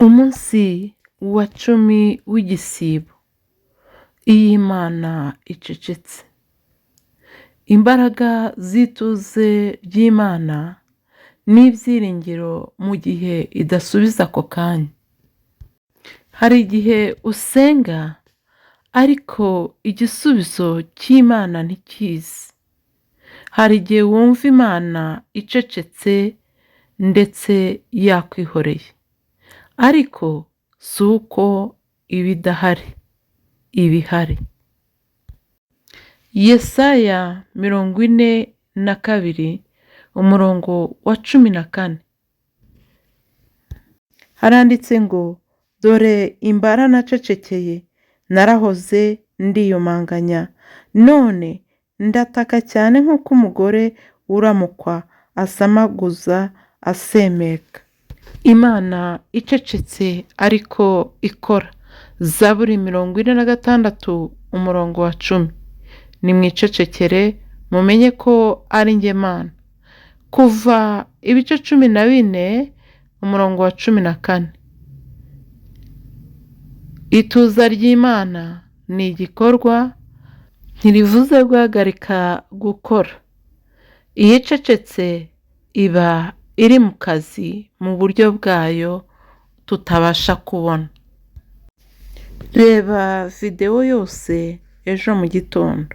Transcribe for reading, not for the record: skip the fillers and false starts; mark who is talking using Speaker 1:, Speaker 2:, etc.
Speaker 1: Umunsi wa 10 w'igisibo, iyo Imana icecetse. Imbaraga z'ituze ry'Imana n'ibyiringiro mu gihe idasubiza ako kanya. Hari igihe usenga ariko igisubizo cy'Imana ntikize. Hari igihe wumva Imana icecetse ndetse yakwihoreye, ariko si uko iba idahari, iba ihari. Yesaya 42 umurongo wa 14 haranditse ngo: "Dore imbara nacecekeye, narahoze ndiyumanganya, none ndataka cyane nk'uko umugore uramukwa asamaguza asemeka." Imana icecetse ariko ikora. Zaburi 46 umurongo wa 10: "Nimwicecekere mumenye ko ari njye Mana." Kuva ibice 14 umurongo wa 14. Ituza ry'Imana ni igikorwa, ntirivuze guhagarika gukora. Iyo icecetse iba iri mu kazi mu buryo bwayo tutabasha kubona. Reba videwo yose ejo mu gitondo.